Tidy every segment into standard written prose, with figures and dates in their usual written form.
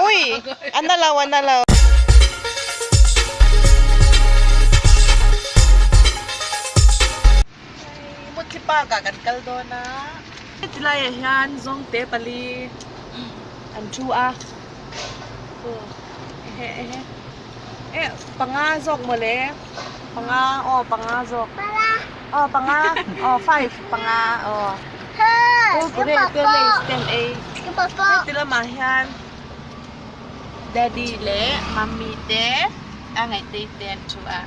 Ui! A na lo, a na lo. Muthi park ah kan kal dawn a. Heti laiah hian zawngte pali an thu a. Ehe ehe eh panga zawk mawle panga aw panga zawk aw panga aw five panga aw kurkure te lays te an ei heti lamah hian daddy leh mummy te a ngaihtei te an thu a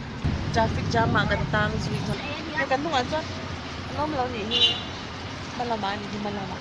traffic jam ah kan tang zui thawk hei kan hnungah chuan an awm lo nih hi hma lamah a ni hi hma lamah.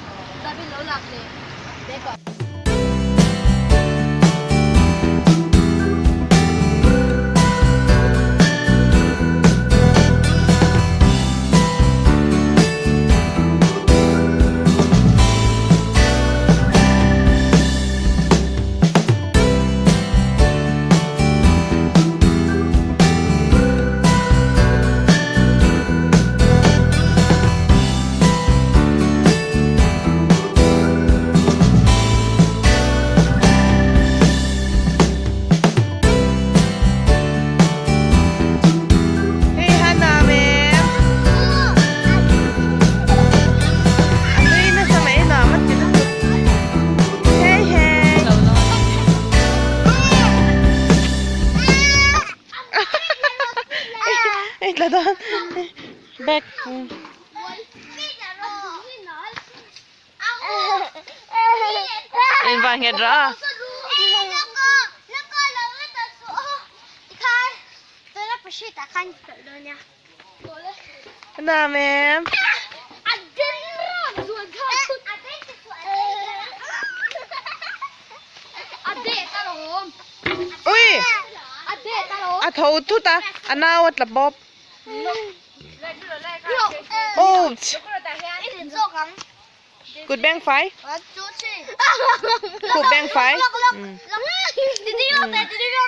Hei Hana me. A nui nasa mai nuam a ti lutuk. Hei hei. Hei tla dawn. Back. Inva nghet rawh a. Nam em. Ui! A tho thut a, a nau a tla bawp. Ouch! Kut beng fai. Kut beng fai.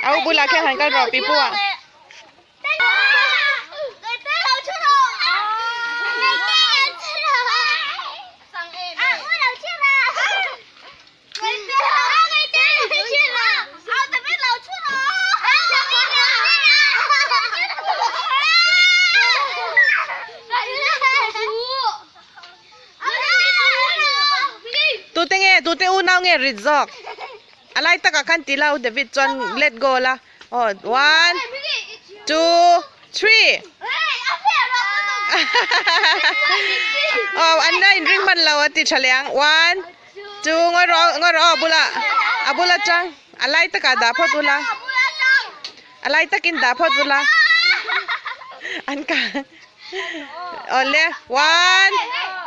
Au bulah khian han kal rawh pipu ah. Tute nge tute unau nge rit zawk a lai takah khan ti la u David chuan let go la aw one two three aw an la inring hman lo a ti tha leh ang one Chu ngawi rawh ngawi rawh aw a bula a bula tang a lai takah dah phawt ula a lai takin dah phawt ula an ka awle one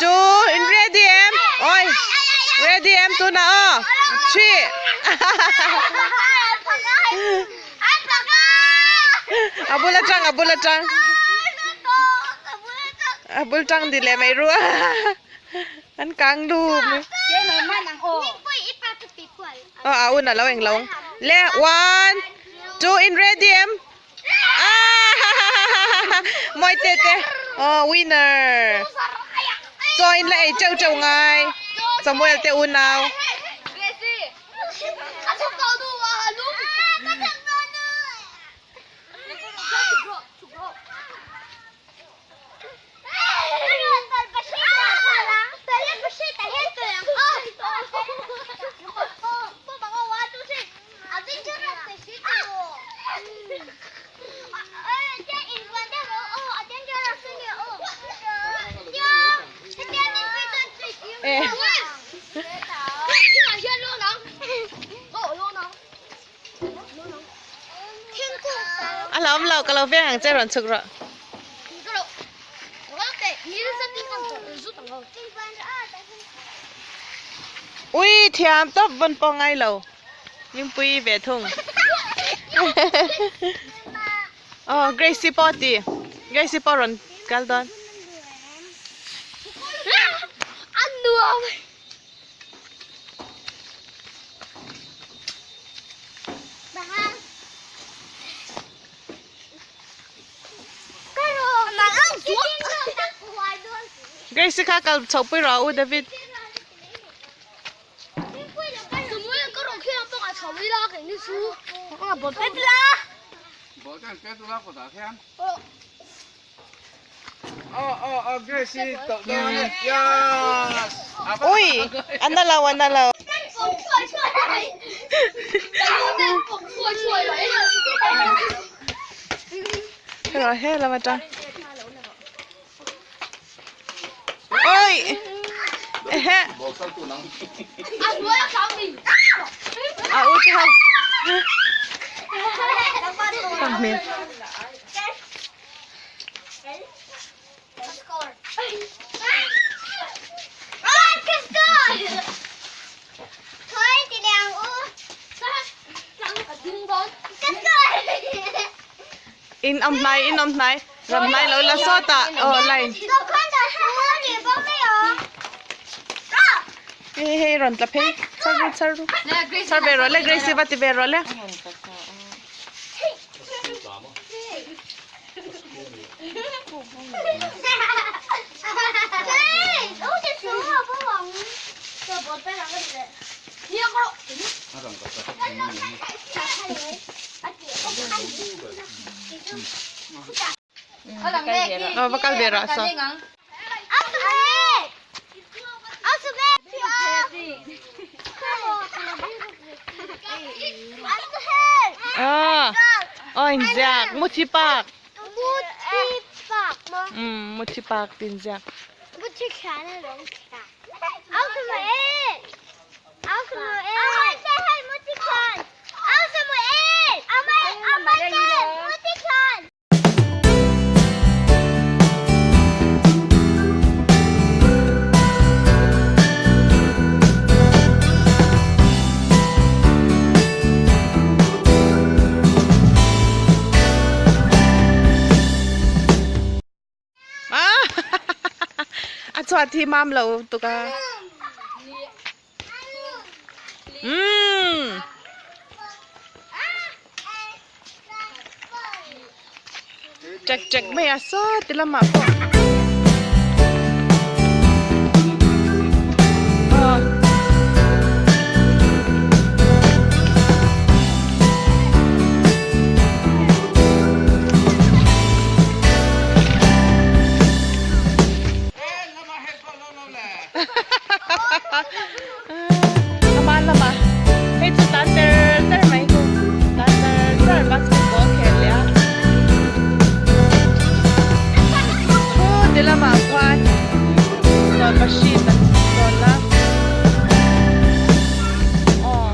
two in ready em oi ready em tunah aw three a bula tang a bula tang a bul tang di leh mai ru a. An kang dum. Oh, a un alo eng lo. Le one, two in ready em. Ah, moi te te. Oh, winner. Cho in la ei cheu cheu ngai. Samuel te unau. A hlauhawm lo ka lo veng ang che rawn chhuk rawh. Ui thiam tawp vawn pawh ngai lo Hmingpui ve thung. Aw Gracie pawh a ti Gracie pawh rawn kal dawn. Grace kha kal chho pui rawh u David. Ui a na lo a na lo. Hei he lam atang. Oi ehe a u te ho Pang hmel. In awm hnai in awm hnai ram hnai lo la sawtah aw line hei hei rawn tla phei char ru char ru char ve rawh le Grace va ti ve rawh le. Aw va kal ve rawh saw. Aw inziak muthi park umm muthi park tih inziak. A chhuat hi mam lo tuk a. Umm. Ṭek ṭek mai a saw ti lamah pawh. Aw. Ama lamah hei chu tan ter ter mai chu tan ter ter basketball khel leh a khu ti lamah khuan tawlhpahrit an tawl a aw.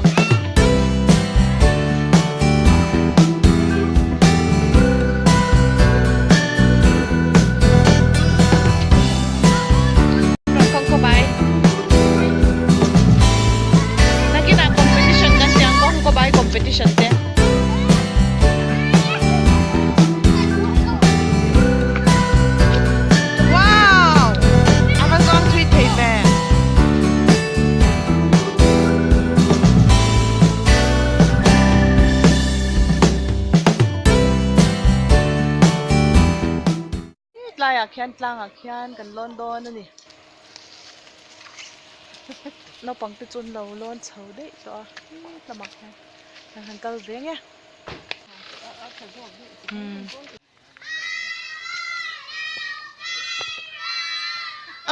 Nakinah competition kan tih ang kawng kawbai competition te. Wow! A va zawng thui thei ve. Tlaiah khian tlangah khian kan lawn dawn a ni. Naupang te chu an lo lawn chho daih tawh a lamah khian kan han kal ve nge.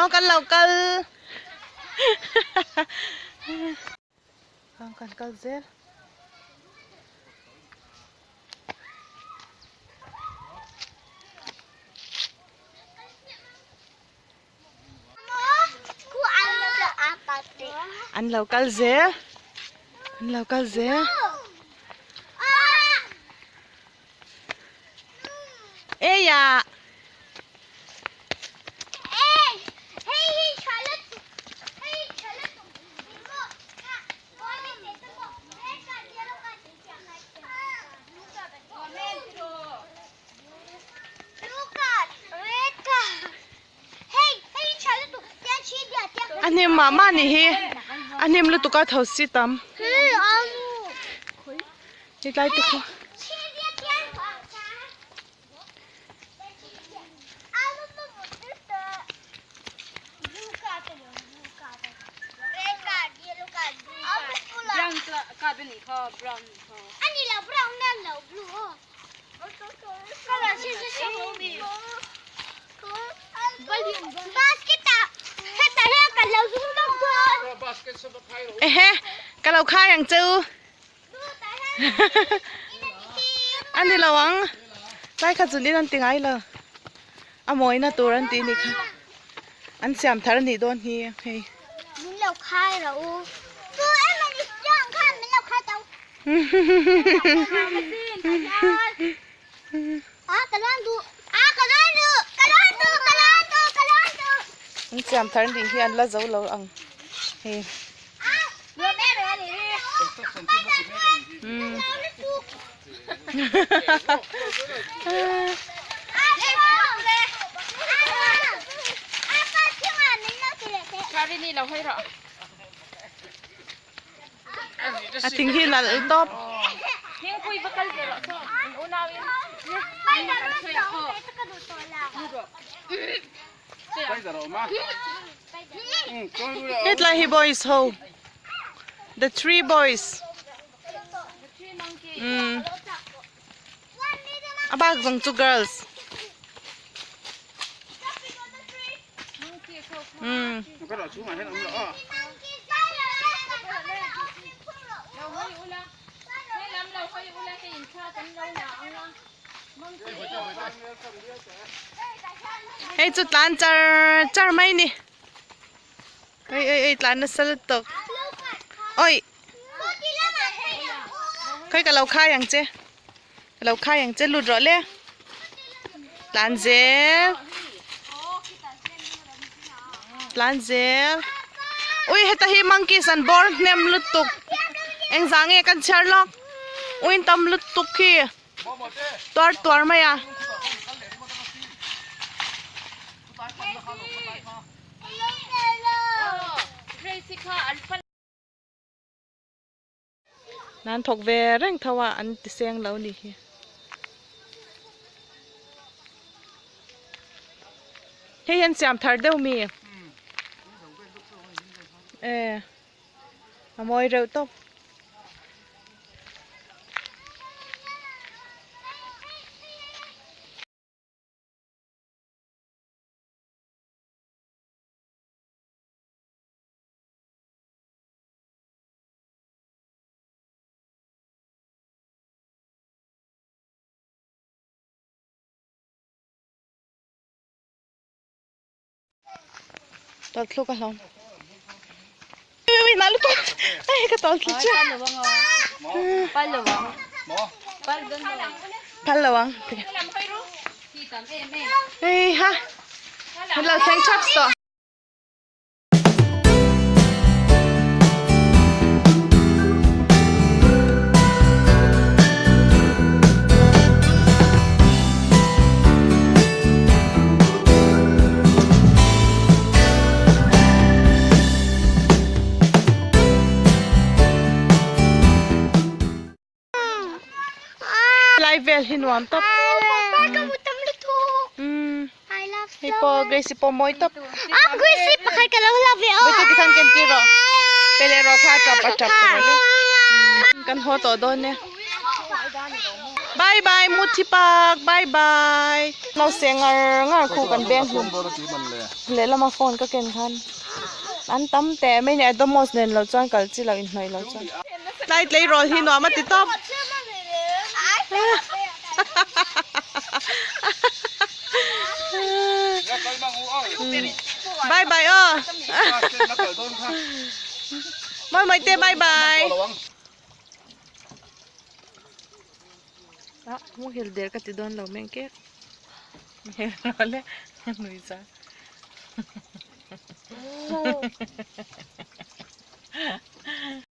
Aw kan lo kal kan kal zel. An lo kal zel an lo kal zel Eia A hnim mah mah ni hi a hnim lutuk a tho si tam hetlai te khu. Ehe ka lo khai ang che u a ni lo ang tlai kha chun in an ti ngai lo a mawina tur an tih nih kha an siam thar a nih dawn hi hei. Min lo khai rawh u. Tu emaw ni chuang khan min lo khai tawh. An siam thar nih hi an la zo lo ang hei. A thing hi nalh tawp. Hetlai hi boys ho the three boys umm a bak zawng chu girls umm. Hei chu tlan char char mai ni ei ei ei tlan nasa lutuk oi khawi ka lo khai ang che ka lo khai ang che lut rawh le tlan zel tlan zel ui heta hi monkeys an bawr hnem lutuk engzah nge kan chhiar lawk uin tam lutuk khi. Tuar tuar mai a. Nan thawk ve reng tho a an ti seng lo ni hi. Hei hian siam thar deuh mi. E a mawi reuh tawp. Tawlh thluk a hlawm. Ui nal lutuk. Ai ka tawlh thlu chiah. Phal lo ang. Hei ha. Kan lo thleng thap tawh. Lai vel hi nuam tawp. Hei pawh Grace pawh mawi tawp. Ah Grace pakhat ka lo la ve aw. Bawitu tikhan ken tir rawh. Pe leh rawh kha a tap a tap tawh le. Kan haw tawh dawn e. Bye bye Muthi Park bye bye. No se ngar ngar khu kan beng hlum. Lehlama phone ka ken khan an tam teh mai nia Domos nen lo chuan kal chi lo inhnawih lo chuan. Tlai tleirawl hi nuam a ti tawp. Bye bye aw. Mawi mawi te bye bye. Ah muhil der ka ti dawn lo meng kek. Nui za.